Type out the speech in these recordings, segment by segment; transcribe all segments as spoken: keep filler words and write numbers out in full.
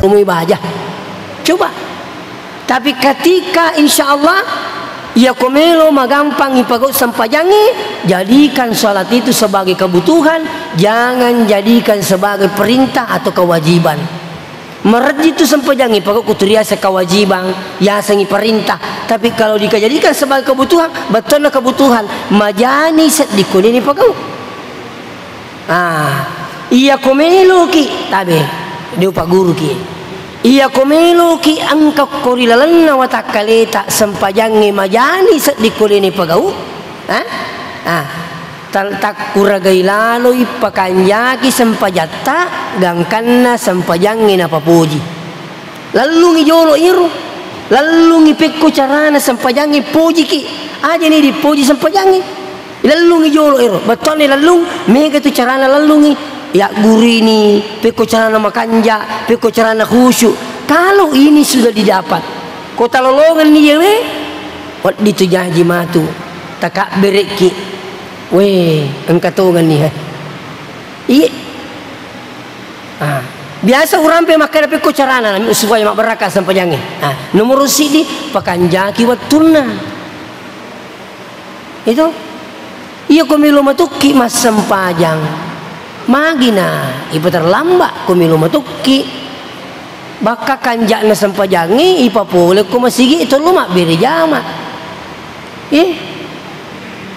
Umui baja. Coba. Tapi ketika insya Allah, iya ko melo magampang ipagau sempajangnge, jadikan salat itu sebagai kebutuhan, jangan jadikan sebagai perintah atau kewajiban. Marejji tu sempajangnge ipagau ku tu riaseng kewajibang, yasengngi perintah. Tapi kalau dikajadikan sebagai kebutuhan, bettuanna kebutuhan, majani seddi ko deni pagau. Ah, iya ko meloki, tabe, de upagguruki. Iya ko meloki engka ko ri lalenna watakkaleta sempajangnge majani seddi ko deni pagau. Ah? Ah. Tal-, takkuragai laloi pakanjaki sempajatta, gangkanna sempajangnge napapoji. Lallungi jolo iro, lallungi pekko carana sempajangnge pojiki, ajani dipoji sempajangnge. Lallungi jolo iro, bettuanna lallung, mega tu carana lallungi. Yaggurini, pekko carana makanja, pekko carana khusyuk. Kalau ini sudah didapat, ko talolongenni yewe, wedding tu jaji matu, takabberekki. Weh, engka tongenni, he. Iye. Ah, biasa urampe makkeda pekko carana supaya mabbarakka sempajangnge. Ah, nomoro siddi, pakanjaki wettunna. Itu. Iya ko melo matukki massempajang. Magina, ipaterlambat ko melo matukki. Bakka kanja'na sempajangnge ipapole ko masigi tollo mabbere jama. Eh,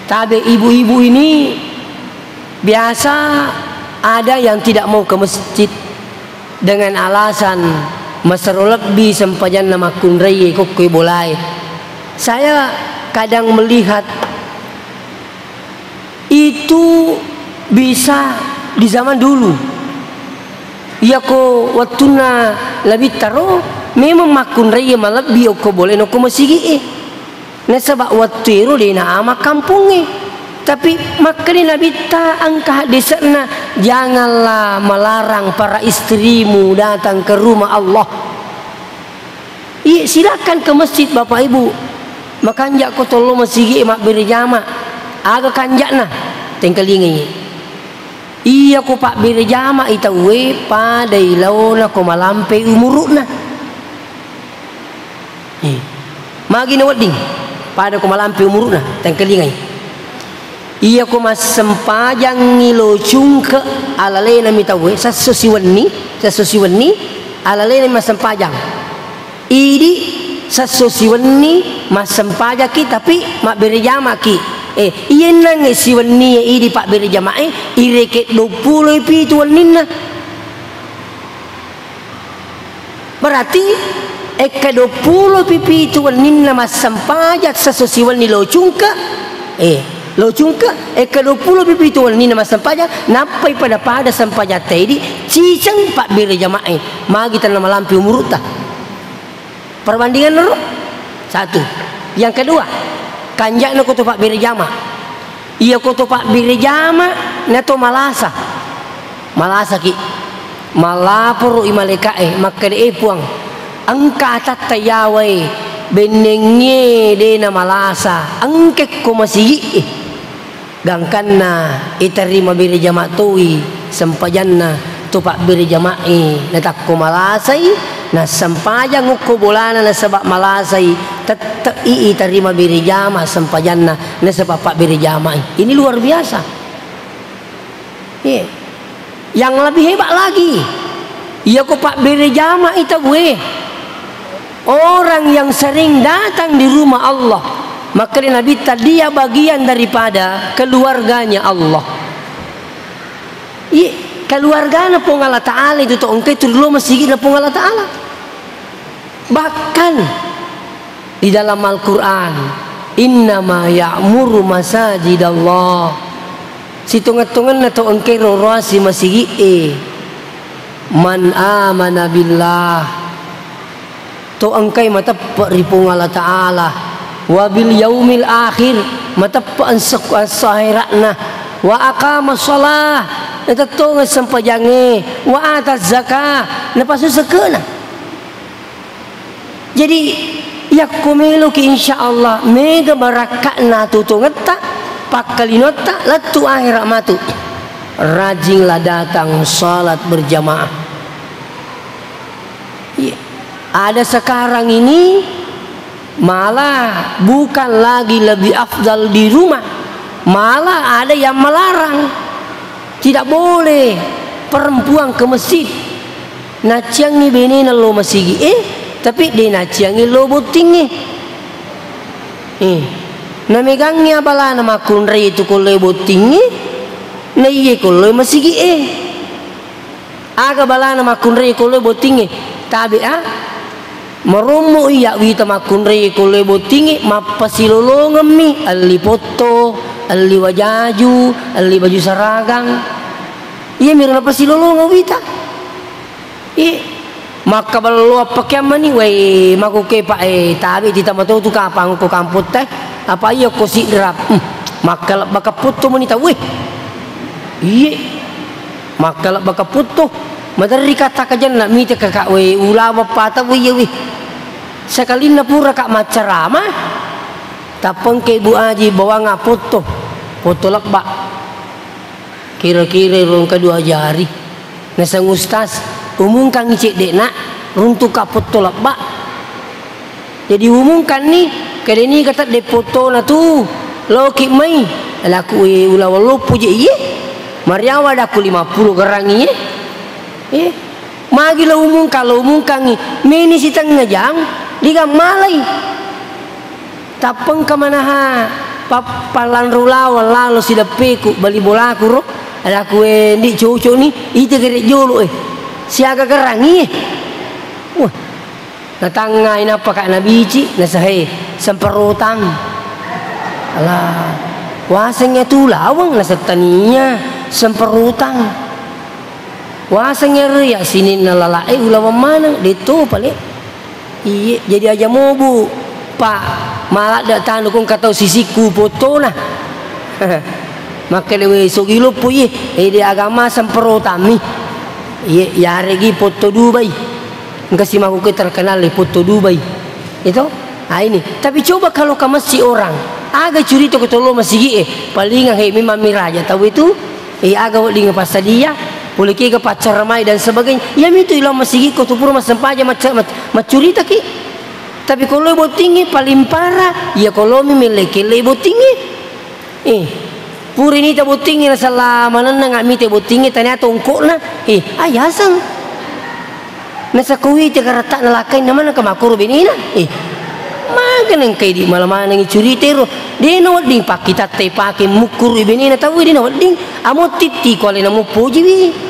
tabe ibu-ibu ini biasa ada yang tidak mau ke masjid dengan alasan masero lebbi sempajanna makkunraie kokkoe bolae. Saya kadang melihat itu bisa di zaman dulu. Iyako wettunna Nabitta ro, memang makkunraie malebbi okko bolae nokko masigi'e. Nasaba wettuero de naama kampongnge. Tapi makkeda Nabitta engka haddese'na, "Janganlah melarang para istrimu datang ke rumah Allah." Iya, silakan ke masjid Bapak Ibu. Makanja ko tollo masigi mabbere jama. Aga kanja'na? Tengkalingai. Iya ko pabbere jama i tauwe padai laona ko malampe umuru'na. Eh. Magi na wedding, pada ko malampe umuru'na, tengkalingai. Iya ko massempajangngi lo cungke alalena mi tauwe, sesso siwenni, sesso siwenni, alalena mi massempajang. Idi sesso siwenni massempajaki, tapi mabbere jamaki. Eh, iyennangnge siwenni idi pabbere jamae, ireke duappulo pitu wenninna. Berarti, ekka duappulo pitu wenninna massempajang sesso siwenni lo cungke, eh, lo cungke, ekka duappulo pitu wenninna massempajang, nappai pada-pada sempajang tedi, ciceng pabbere jamae, magi tenna malampe umuru'ta. Perbandingan noro? Satu. Yang kedua, kanja'na ko to pabbere jama. Iya ko to pabbere jama, na to malasa. Malasaki. Malaporo i malaika'e, makkeda, "Eh, Puang, engka atatta yawae, bennengnge de na malasa, engke ko masigi'e." Gangkanna itarima bere jama toi sempajanna to pabbere jamae, natakko malasai, nassempajang okko bolana nasaba malasai, tette'i itarima bere jama sempajanna nasaba pabbere jamai. Ini luar biasa. Iya. Yang lebih hebat lagi, iya ko pabbere jama i tauwe. Orang yang sering datang di rumah Allah, makkeda Nabitta, dia bagian daripada keluarganya Allah. Iya, keluargana Puang Allah Ta'ala itu to engka itu lo masigi'na Puang Allah Ta'ala. Bahkan di dalam Al-Quran, "Innama ya'muru masajidallah." Sitongeng-tongenna to engkae roroasi masigi'e, "Man amana billah." To engkae mateppe ri Puang Allah Ta'ala, "Wa bil yaumil akhir," mateppe esso-, esso ahera'na, "wa aqama shalah," natettongeng sempajangnge, "wa ata zakah," napassu sekena. Jadi, yakko meloki, insya Allah, mega barakka'na tutungetta, pakkalinotta, lettu ahera matu. Rajinlah datang salat berjamaah. Ada sekarang ini malah bukan lagi lebih afdal di rumah, malah ada yang melarang. Tidak boleh perempuan ke masjid. Naciangi benena lo masigi e, tapi de naciangi lo botting e. Eh, namegangi abalana makkunrai tu ko lo botting e, na iye ko lo masigi e. Aga balana makkunrai ko lo botting e? Tabe a. Marommo iya wita makkunrai ko lo botting e, mappasilolongemmi, elli potto, elli wajaju, elli baju saragang. Iya miro napasilolongeng wita. Eh, makkaballo appakeammani, wai, makuke pa, eh, tabe tita mato tu kapang ko kamputta, eh. Apa iya ko sidrap, hmm, makkalebba kaputto mani tau, eh. Iye. Makkalebba kaputto. Maderri kata kajanna mite kakak, wai, ulama pata, wai, iya, wai. Sekalinna pura kak maccarama, tappengke Ibu Aji bawang apotto, potto lebba. Kira-kira rongka dua jari. Naseng ustaz, umungkangngi cedde'na, runtuka potto lebba. Jadi umungkanni, kedeni kata de pottona tu, loki mai. Laku, eh, ulawang loppo je iye. Mariawa daku lima puluh gerangi, eh. Eh, magi lo umungkang, lo umungkangngi. Meni sitengnga jang, digammalai. Tappengka manaha pa-, pallanru lawang lalo sideppeku, bali bolaku ro. Adaku, eh, ndi cocok ni, ite gere jolo, eh. Siaga gerangi, eh. Wah. Natangngai nappa kak nabici, nasahe, semperotang. Alah, waseng iya tu lawang, nasettania, semperotang. Waseng iyaro iya sininna lala'e ulawang maneng, de to pale. Iye, jadi aja mobu, Pak, maladde tanu kong katau sisikku potona. Makkeda we sogi loppo iye, ede agama semperotammi. Iye, yaregi potto Dubai. Engka simaku ke terkenal le potto Dubai. Itu? Ah, ini. Tapi coba kalau ke masjid orang, aga curita ko tollo masigi e, palingang he memang miraja tau itu. Eh, aga wedding passadia, pole kega paccaramai dan sebagainya. Iyamitu ilong masigi ko tu pura massempajang macca-, mac-, maccuritaki. Tapi ko lo bottingngi paling parah, iya ko lomi melle-kelle bottingngi. Eh, pura nita bottingngi nasalla manenneng mite bottingngi tania tongkokna. Eh, ayaseng. Nasakko wita garatta'na lakkainna maneng ka makkoro benena. Eh, maga nengka idi mala manengi curita ero. De nawedding pakkitatta ipake mukkuru benena tau, de nawedding. Amo titti ko alena mupojiwi.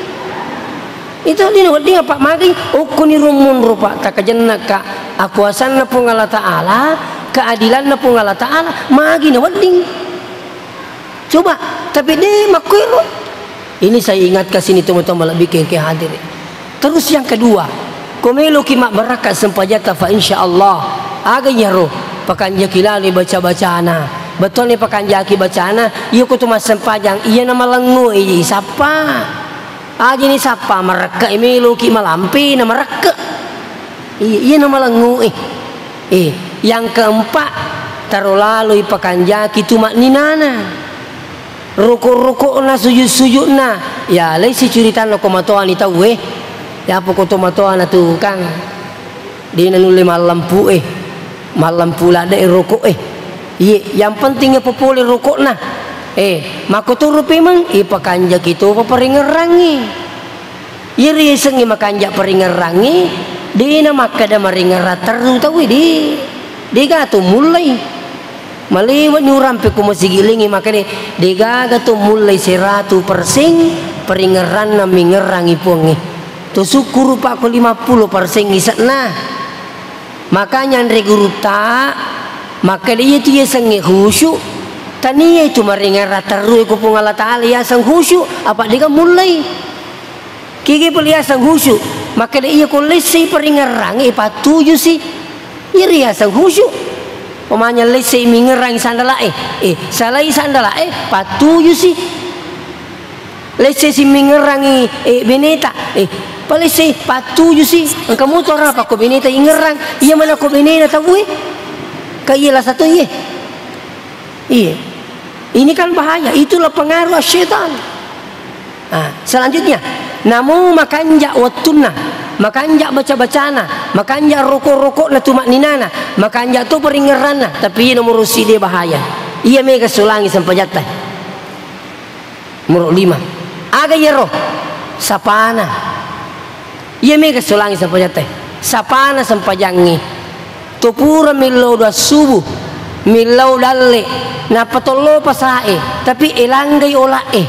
Itu de nawedding apa magai okkoni ro monro, Pak, takajennaka akuasanna Puang Allah Ta'ala, keadilanna Puang Allah Ta'ala, magi nawedding. Coba, tapi de makkuero. Ini saya ingatkan sini teman-teman lebih ke, ke hadir. Terus yang kedua, ko meloki mabbarakka sempajatta fa insya Allah. Aga iyaro, pakanjaki lalo baca-bacana. Bettuanna pakanjaki bacana, iya ko tu massempajang, iya na malengngo, iya isappa. Aja ni sappa marekke, meloki malampe na marekke. Iya, iya na malengngo, eh. Eh, yang keempat, taro laloi pakanjaki tu makninana. Roko-rokokna, sujud-sujudna, ya, laisi curitanna ko matoani tauwe. Ya, apa ko to matoana tu, Kang? De nanulle mallampu e, mallampu ladde e roko e. Iye, yang penting ya popole rokokna. Eh, makkotoro pemeng, ipakanjaki topa paringerrangngi. Iyaro yasengnge makanja paringerrangnge, dena makkeda maringerrang terru tauwe, de. Dega to mullai. Malewa ni urampe ko masigi lengnge makkeda, degaga to mullai seratu perseng paringerranna mingerrangi Puangnge. To sukkuru pa ko lima puluh perseng ise'na. Makanya anre gurutta, makkeda iyatu yasengnge khusyuk, tania itu maringerrang terru ko Puang Allah Taala yaseng khusyuk, apa dega mullai. Kege pole yaseng khusyuk, makkeda iya ko lessei paringerrangnge, eh, pattujusi. Iyaro yaseng khusyuk. Pemanya lessei mingerrangi sandala e, eh, salai sandala e, pattujusi. Lessei simmingerrangi, eh, beneta, eh, palessei pattujusi. Engka moto arapa ko beneta ingerrang, iya mana ko benena tauwe. Ka iya lasa to iye. Iya. Ini kan bahaya, itulah pengaruh syaitan. Ah, selanjutnya, namo makanja wettunna. Makanja baca-bacana, makanja roko-rokokna, tuma'ninana, makanja to paringngeranna, tapi iya nomoro siddi bahaya. Iya mega solangi sempajatta. Nomoro lima. Aga iyaro? Sapana. Iya mega solangi sempajatta. Sapana sempajangnge. To pura millau doang subuh, millau dalle, nappa tollo pasae, tapi elanggai ola'e.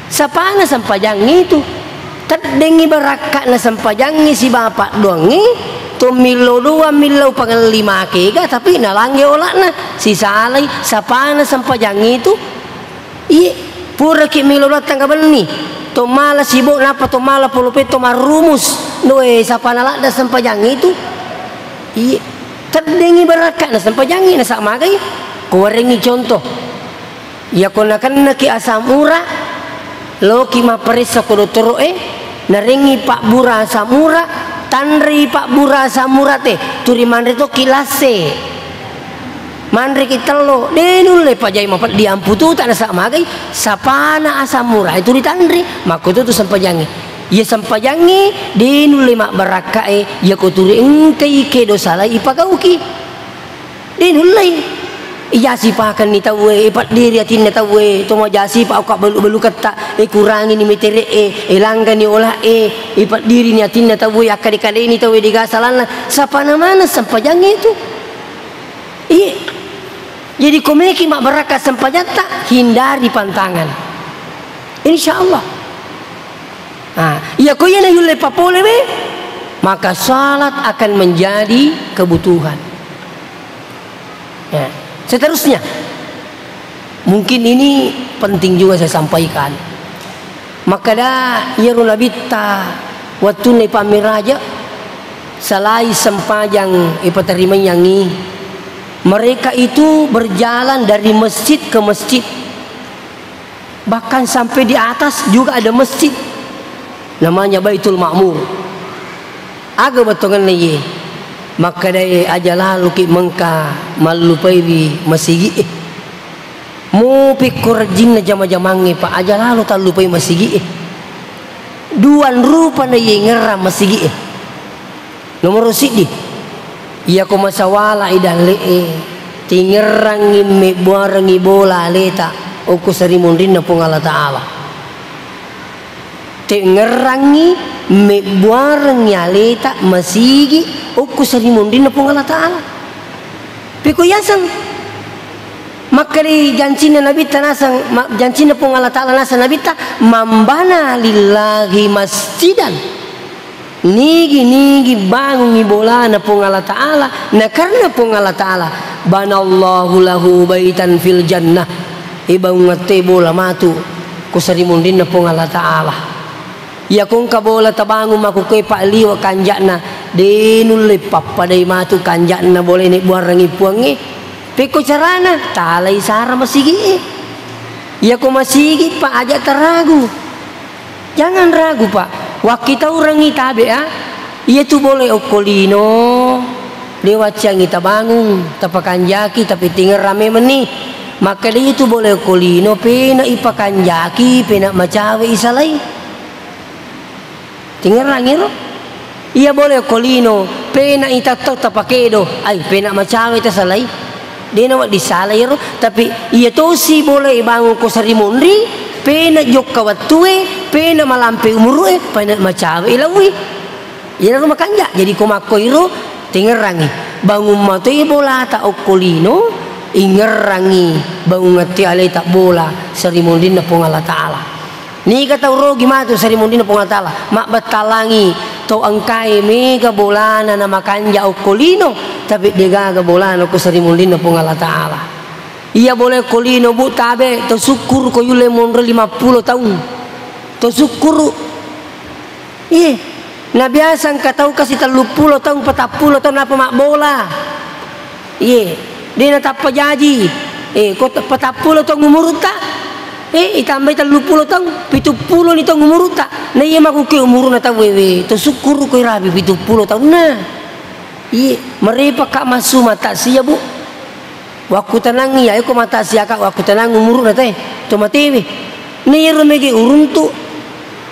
Sapana sempajangnge itu. Teddengngi barakka'na sempajangnge sibawa paddoangnge, to millau doang millau pangelli makega, tapi nalanggai ola'na, sisalai sapana sempajangnge itu. Iye, puraki melo datang ka benni, to mala sibo, nappa to mala polope, to marrumus. Noe, sapana ladda sempajangnge itu. Iye, teddengngi barakka'na sempajangnge, nasa magai. Kuwarengngi contoh. Iyako nakennaki asam ura, loki mapparessa ko dottoro'e, narengngi pabbura asam ura, tanrei pabbura asam ura te, turi manre tokki lasse. Manreki tello, de nulle pajai mapeddi ampututa, nasa magai, sapana asam ura itu ditanre, makkototu sempajangnge. Iya sempajangnge de nulle mabbarakkae, iyako turi engkai kedo salai ipagauki. De nullei. Ijasipakenni tauwe, ipeddiri atinna tauwe, to majasipa okka belu-beluketta, e kurangini metere'e, e langgani ola'e, ipeddirini atinna tauwe, akkade-kadeni tauwe, dega salanna, sapana maneng sempajangnge itu. Iye. Jadi, komeki mabbarakka sempajatta, hindari pantangan. Insya Allah. Nah, iya ko iya na yulle papole we, maka salat akan menjadi kebutuhan. Ya. Seterusnya, mungkin ini penting juga saya sampaikan. Makkeda iyaro Nabitta wettunna ipammiraja, salai sempajang ipaterimaiyangngi, mereka itu berjalan dari masjid ke masjid. Bahkan sampai di atas juga ada masjid, namanya Baitul Ma'mur. Aga bettuanna iye? Makkedae aja laloki mengka mallupaiwi masigi'e. Mupi ko rajinna jama-jamangnge, Pak, aja lalo tallupai masigi'e. Duang rupana iye ngerrang masigi'e. Nomoro siddi, iyako masawala i dalle'e, tingerrangngi mebbuarengngi bola aleta okko sarimunrinna Puang Allah Ta'ala. Tengerrangngi mebbuarengngi aleta masigi okko sarimunrinna Puang Allah Ta'ala. Peko yaseng makkeda jancinna Nabitta naseng, ma-, jancinna Puang Allah Ta'ala naseng Nabitta, "Mambana lillahi masjidan." Nigi-nigi bangungngi bolana Puang Allah Ta'ala, na karena Puang Allah Ta'ala, "Banallahu lahu baitan fil jannah." Ibangungatte bola matu ko sarimunrinna Puang Allah Ta'ala. Iyako engka bola tabangung makkukkoe, Pak, liwe kanja'na, de nulle pappadai matu kanja'na bola nebbuarengngi Puangnge. Pekko carana, talai sara masigi'e. Iyako masigi, Pak, aja taragu. Jangan ragu, Pak. Wakkitaurengngi tabe, a. Iyatu bola okko lino, de waccangi tabangung, tapakanjaki, tapi tingerrang memenni. Makkeda iyatu bola okko lino, pena ipakanjaki, pena macawe isalai. Tingerrangi ro? Iya bola okko lino, pena itattau tapakedo, ai, pena macawe tasalai. Dena wedding sala iyaro, tapi iya tosi bola ibangung ko sarimunri, pena jokka wettue, pena malampe umuru'e, pena macawe ilaui. Iyaro makanja, jadi ko makkoiro tingerrangi. Bangung matoi bolata okko lino, ingerrangi bangungette aleta bola sarimunrinna Puang Allah Ta'ala. Niga tau rogi matu sarimunrinna Puang Allah Ta'ala, mabbattalangi to engkae mega bolana namakanja okko lino, tapi degaga bolana okko sarimunrinna Puang Allah Ta'ala. Iya bola okko lino, Bu, tabe, to sukkuru ko yulle monro lima pulo taung. To sukkuru. Iye. Nabiasa engka tau kasi telluppulo taung, patappulo taung, napa mabbola. Iye, de natappa jaji. Eh, ko te-, patappulo taung umurutta, eh, itambai telluppulo taung, pituppuloni taung umurutta. Na iya makuke umuruna tau wewe, to sukkuru ko irabi pituppulo taunna. Iye, merepakka massu mata sia, Bu. Wakkutanangngi, ya, eko mata siaka wakkutanang umuruna te, to matewe. Na iyaro mege uruntu,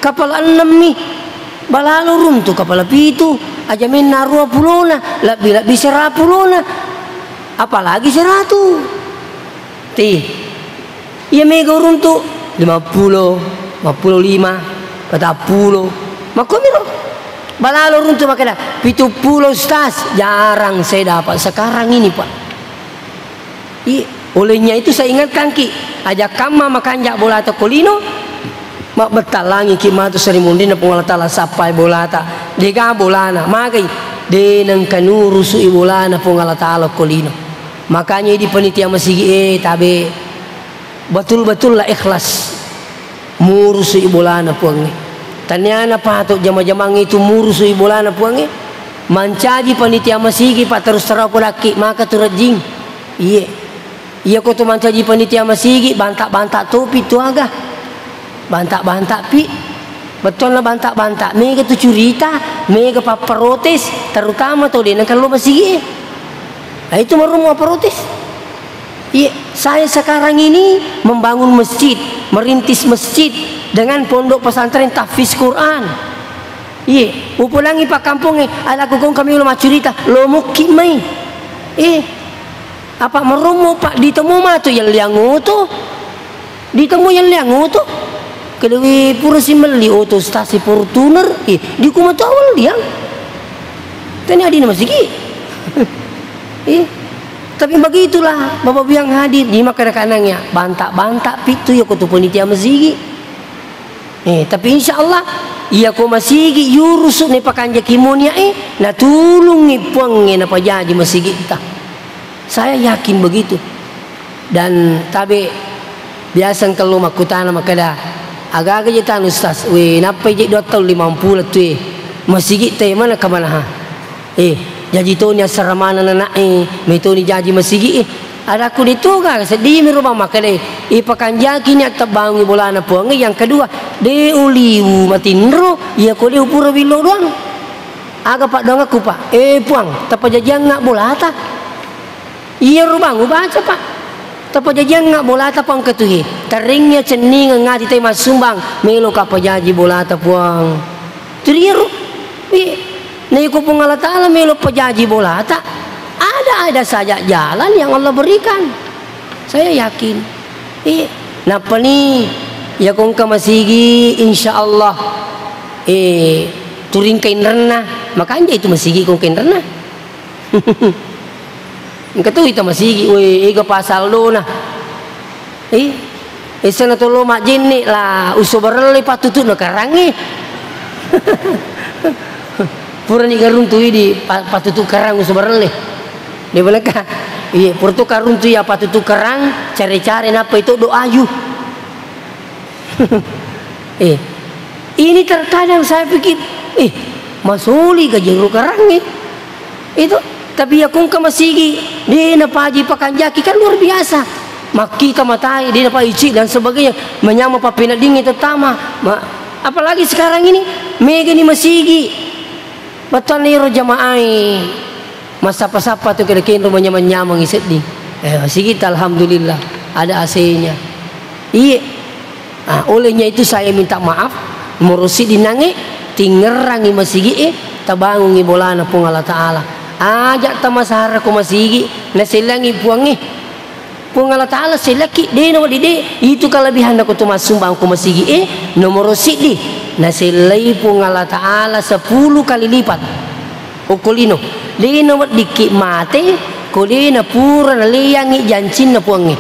kapala ennemmi. Balalo runtu kapala pitu, aja menna aruwa pulona, lebbi-lebbi sera pulona, apalagi seratu. Ti, iya mega uruntu lima puluh, lima puluh lima, patappulo. Makkomiro. Balalo runtu makkeda, "Pitu puluh, Ustaz." Jarang saya dapat. Sekarang ini, Pak. I, olehnya itu saya ingatkan ki, aja kamma makanja bolata ko lino, mabbettalangi ki matu seri munrinna Puang Allah Taala sappai bolata. Dega bolana, magai, de nengka nurusu i bolana Puang Allah Taala ko lino. Makanya di panitia masigi, eh, tabe. Betul-betul lah ikhlas. Murusui bolana Puangnge. Taniana pato jama-jamang itu murusui bolana Puangnge. Mancaji panitia masigi, Pak, terus terang podakki, maka tu rejjing. Iye. Iya ko tu mancaji panitia masigi, banta-banta topi tu aga. Banta-banta pi. Bettuanna banta-banta, mega tu curita, mega papparotes, terutama tau de nengka lo masigi. Nah, itu marummo protes. Iya, saya sekarang ini membangun masjid, merintis masjid dengan pondok pesantren tahfiz Quran. Iya, upulangi pak kampongnge, ala kukong kami ulo maccurita, lo mukki mai. Eh, apa marummo, Pak, ditemu matu yang liang oto. Ditemu yang liang oto. Kedewi pura si melli oto stasi Fortuner, eh, di kuma tu awal liang. Tanya di nama sigi. Eh, tapi begitulah Bapak Biang hadir di makkada kanangnya, banta-banta pitu ya ko tu panitia masigi. Eh, tapi insya Allah, iya ko masigi yurusu ne pakanjaki monia, eh, natulungi Puangnge napajaji masigitta. Saya yakin begitu. Dan tabe biasa engka lo makkutana makkada, "Aga-aga je tanu, Ustaz?" We, nappai je dua taung limang puluh tu, eh. Masigi te mana kamanaha? Eh, jaji toni assaramana nana, eh, metoni jaji masigi, eh. Adakku de toga, seddimi rubang makkada, eh, ipakanjaki ni attabbangungi bolana Puangnge. Yang kedua, de uliwu matinro, iya ko de upura willo doang. Aga paddoangakku, Pak? Eh, Puang, tapajajiangnga bolata. Iyaro bang ubaca, Pak. Tapajajiangnga bolata, Puang, engka tu, he. Terrengngi acenningeng ati tai massumbang, meloka pajaji bolata, Puang. Tu riyaro. Iya. Na iko Puang Allah Taala melo pajaji bolata, ada-ada saja jalan yang Allah berikan. Saya yakin. Iya. Nappani, iya ko engka masigi, insya Allah, eh, turing kainrenna, makanja itu masigi ko engka inrenna. Engka tu ita masigi, we, ega pasal dona. Eh, esana tolo majjenne la usobarelle pattutu'na karangnge. Purani garuntu idi pa-, pattutu karang usobarelle. De baleka. Iye, pura tu karuntu iya pattutu karang, care-care nappa itu do ayu. Eh, ini terkadang saya pikir, eh, masoli ka jero karangnge. Itu, tapi iya ko engka masigi, de napaji pakanjaki, kan luar biasa. Makkita matai, de napaji cik dan sebagainya, manyameng pappeneddingnge terutama. Ma-, apalagi sekarang ini, megani masigi. Bettuanna ero jamaah e massappa-sappa tu kira-kira manyameng-nyamengi sedding. Eh, masigi ta, alhamdulillah, ada A C-nya. Iye. Ah, olehnya itu saya minta maaf, morosi dinange, tingerangi masigi e, tabangungi bolana Puang Allah Taala. Aja tamasara ko masigi, nasellangi Puangnge. Puang Allah Taala sellaki, de nawedding de. Itu kelebihanna ko tu massumbang ko masigi e, nomoro siddi, nasellai Puang Allah Taala sepuluh kali lipat. Okko lino, de naweddikki mate ko de napura naleangi jancinna Puangnge.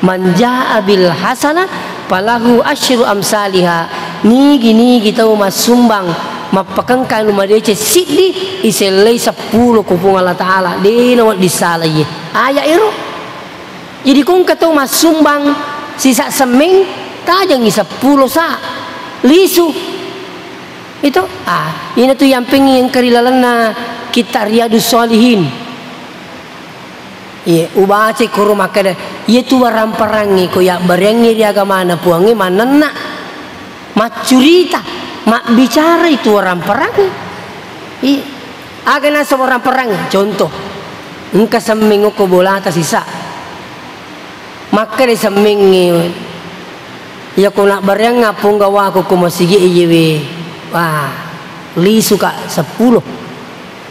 Man jaa bil hasana falahu asyru amsaliha. Nigi-nigi tau massumbang mappakengka anu madeceng siddi, isellai seppulo ko Puang Allah Taala, de nawedding salai. Aya ero. Jadi ko engka tau massumbang sisa semmeng, tajengi seppulo sa lisu. Itu, ah, ina tu yampeng engka ri lalenna kitta Riyadus Shalihin. Iya, ubacai koro makkeda, iya tu waramparangnge ko yabbareangngi ri agamana Puangnge mannenna. Maccurita, mabbicara itu waramparangnge. Iya. Aga naseng waramparangnge? Contoh, engka semmeng okko bolata sisa. Makkeda semmengnge, iya ko nabbareangnga ponggawaku ko masigi iyewe. Wah, Lisuka seppulo.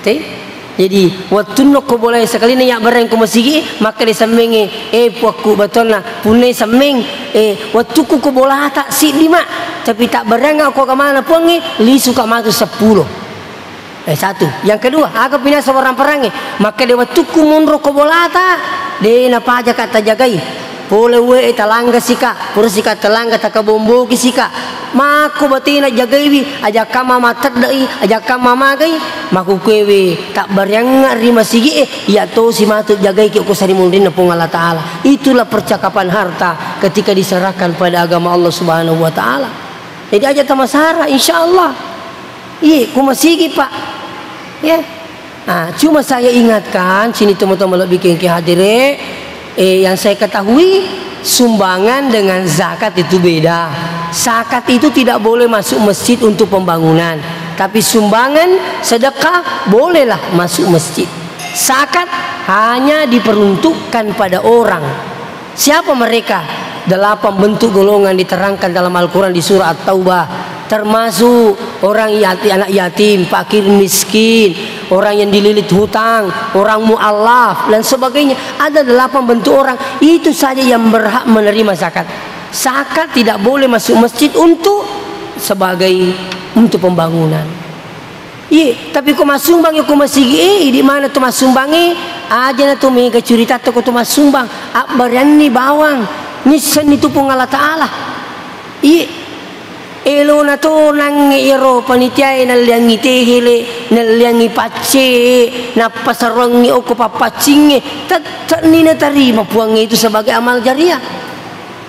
Te? Jadi, wettunna ko bolae, sakalina yabbareng ko masigi, makkeda semmengnge, "Eh, puakku, batonna, punnai semmeng, eh, wettukku ko bolata siddi, Mak. Tapi tabbarengnga ko agamana Puangnge, lisuka matu seppulo." Eh, satu. Yang kedua, aga pinasa warang-parangnge? Makkeda, "Wettukku monro ko bolata, de napajaka tajagai." Pole uwe e talangga sika, pura sika talangga takabomboki sika. Makko batena jagaiwi, ajakka mama teddei, ajakka mama gai, makkukuewe tabbariangnga ri masigi e, iya tosi matu jagaiki ko sarimunrinna Puang Allah Ta'ala. Itulah percakapan harta ketika diserahkan pada agama Allah Subhanahu wa Ta'ala. Jadi aja tamasara, insya Allah. Iye, ku masigi, Pak. Ya. Ah, cuma saya ingatkan, sini teman-teman lebih kengke hadire, eh, yang saya ketahui, sumbangan dengan zakat itu beda. Zakat itu tidak boleh masuk masjid untuk pembangunan. Tapi sumbangan, sedekah, bolehlah masuk masjid. Zakat hanya diperuntukkan pada orang. Siapa mereka? Delapan bentuk golongan diterangkan dalam Al-Quran di surah At-Taubah, termasuk orang yati-, anak yatim, fakir miskin, orang yang dililit hutang, orang mu'alaf, dan sebagainya. Ada delapan bentuk orang, itu saja yang berhak menerima zakat. Zakat tidak boleh masuk masjid untuk sebagai, untuk pembangunan. Iye, tapi ko massumbang ko masigi e, idi mana tu massumbang e, aja na tu mega curita tu ko tu massumbang, abbarianni bawang, nissenni tu Puang Allah Ta'ala. Iye, elona to nangnge iyaro panitia e nalliangi tehele, nalliangi pacce e, nappa sarongngi okko pappaccingnge, tette'ni natarima Puang e itu sebagai amal jariah.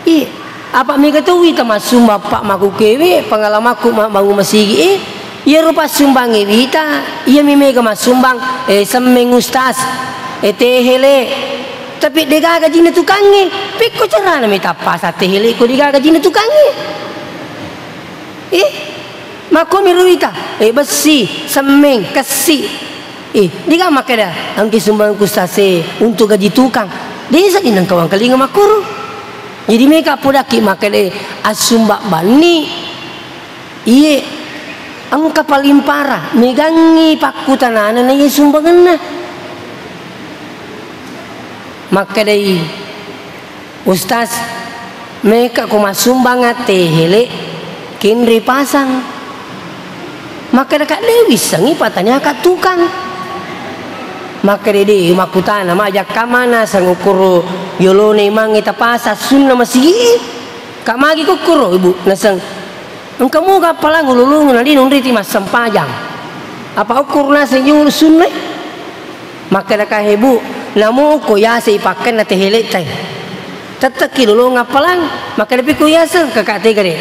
Iye, apa mega to wita massumbang, Pak, makkukewe pengalamakku ma-, bangun masigi e, iyaro passumbangnge wita, iyami mega massumbang, eh, semmeng ustaz, eh, tehele. Tapi degaga jina tukangnge, pekko carana mi tappasa tehele ko degaga jina tukangnge. Eh, makkomi ro wita, eh, bessi, semmeng, kessi. Eh, diga makkeda, engka sumbangku ustaz e untuk gaji tukang. Desa di nengka wangkalinga makkoro. Jadi meka podaki makkeda, assumba banni. Iye, engka paling parah, megangngi pakkutanana na iye sumbangenna. Makkedai, "Ustaz, meka ko massumbang tehele, kenre pasang." Makkeda, "Kak, de wissengi pataniaka tukang." Makkeda, "De, makkutana, majakka mana sangukkuru yolone imangnge tapasang sunna masigi? Kak, magi kukkuru, Ibu?" Naseng, "Engka moga appalang ululungu na de nonriti massempajang. Apa ukkuru naseng yolo sunna?" Makkeda, "Kahe, Bu, namo ko yase ipakkenna tehele'tai. Tettekki lolong appalang." Makkeda, "Pikku yaseng, Kakak, tega de.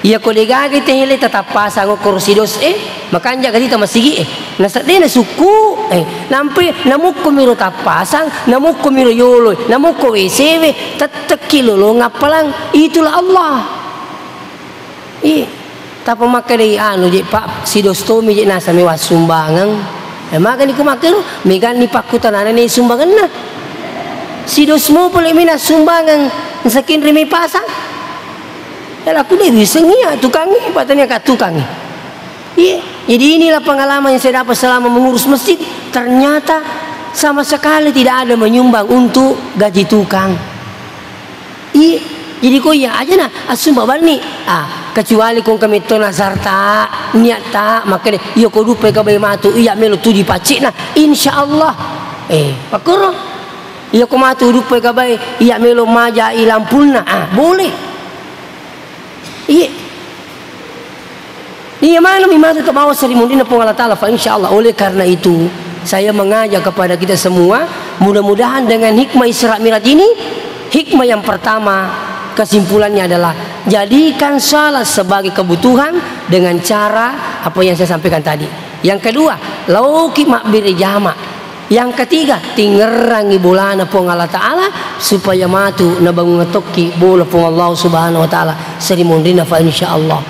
Iya ko degaga tehele tatappasang okkoro sidos e, makanja gajita masigi e. Naseddena sukku e, nampe namukko miro tappasang, namukko miro yolo, namukko W C W, tettekki lolong appalang. Itulah Allah." Ih, tappa makkedai anu je, Pak, sidos tomi je nasami wassumbangeng. Eh, magani ku makkero, meganni pakkutanana ni sumbangenna. Sidos mo pole mina sumbangeng, sakinri mi pasang. Ya, aku de wiseng iya tukangi, patanya ka tukangi. Iya, jadi inilah pengalaman yang saya dapat selama mengurus masjid. Ternyata sama sekali tidak ada menyumbang untuk gaji tukang. Iya, jadi ko iya aja na assumba banni. Ah, kecuali ko engka metto nazarta, niatta, makkeda, "Iya ko duppe gabai matu, iya melo tuju paccina, insya Allah." Eh, pakkoro. "Iya ko matu duppe gabai, iya melo majai lampunna." Ah, boleh. Iya. Iya, maneng mi matu tabawa sarimunrinna Puang Allah Ta'ala, fa insya Allah. Oleh karena itu, saya mengajak kepada kita semua, mudah-mudahan dengan hikmah Isra Miraj ini, hikmah yang pertama, kesimpulannya adalah jadikan salat sebagai kebutuhan dengan cara apa yang saya sampaikan tadi. Yang kedua, laoki mabbere jama. Yang ketiga, tingerrangi bolana Puang Allah Ta'ala supaya matu nabangunga tokki bola Puang Allah Subhanahu wa Ta'ala sarimunrinna, fa insya Allah.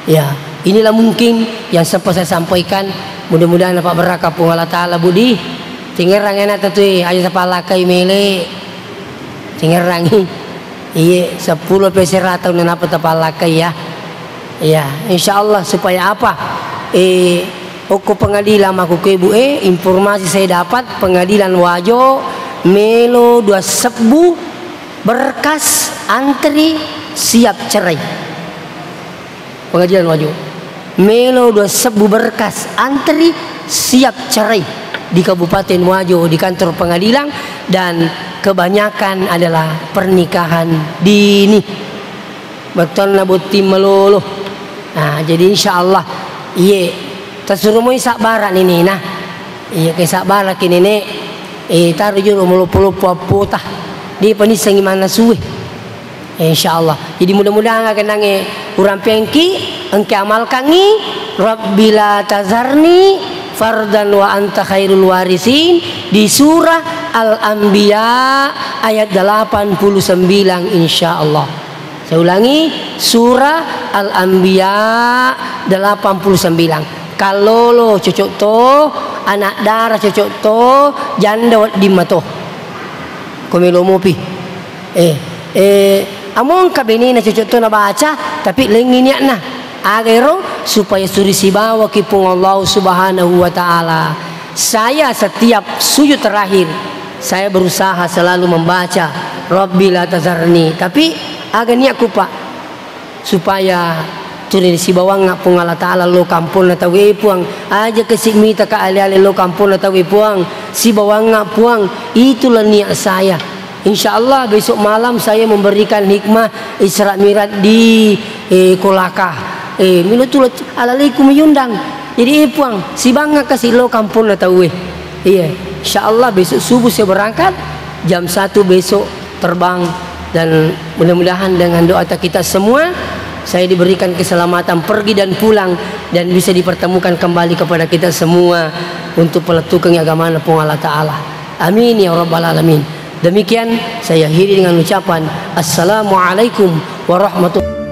Ya, inilah mungkin yang sempat saya sampaikan. Mudah-mudahan dapat berkah Puang Allah Ta'ala, Budi. Tingerrangi anakta tu, eh, aja tapallakai mele. Tingerrangi. Iye, seppulo pe serata unanapa tapallakai ya. Ya, insya Allah supaya apa? Eh, Okko pengadilan makkukue, Bu, eh, informasi saya dapat, pengadilan Wajo melo dua sebbu berkas antri siap cerai. Pengadilan Wajo melo dua sebbu berkas antri siap cerai di Kabupaten Wajo, di kantor pengadilan, dan kebanyakan adalah pernikahan dini. Bettuanna botting malolo. Nah, jadi insya Allah, iye, tasuro moi sabbara nenena. Iye, ke sabbara ki nene, eh, taro jolo maloppo-loppo appota. Dia panissengi manasue. Eh, insya Allah. Jadi mudah-mudahan aga nange urang pengki, engke amalkangi, Rabbi la tazarni fardan wa anta khairul warisin, di surah Al-Anbiya ayat delapan puluh sembilan, insya Allah. Saya ulangi, surah Al-Anbiya delapan puluh sembilan. Kallolo cocok to, anak dara cocok to, janda wedding mato. Ko melo mopi. Eh, eh, amongka benena cocok to nabaca, tapi lengngi niatna. Aga ero? Supaya suri sibawaki Puang Allah Subhanahu wa Ta'ala. Saya setiap sujud terakhir, saya berusaha selalu membaca, "Rabbi la tazarni." Tapi aga niatku, Pak? Supaya tuli sibawangnga Puang Allah Ta'ala lo kamponna tauwe, Puang. Aja kasi mitaka ale-ale lo kamponna tauwe, Puang. Sibawangnga, Puang. Itulah niat saya. Insya Allah besok malam saya memberikan hikmah Isra Mi'raj di, eh, Kolaka. Eh, milo tu alalaiku miundang. Jadi, eh, Puang, sibangnga kasi lo kamponna tauwe. Iya, insya Allah besok subuh saya berangkat jam satu besok terbang, dan mudah-mudahan dengan doa kita semua, saya diberikan keselamatan pergi dan pulang, dan bisa dipertemukan kembali kepada kita semua untuk pelettukeng agamana Puang Allah Ta'ala. Amin ya rabbal alamin. Demikian saya akhiri dengan ucapan, Assalamualaikum warahmatullahi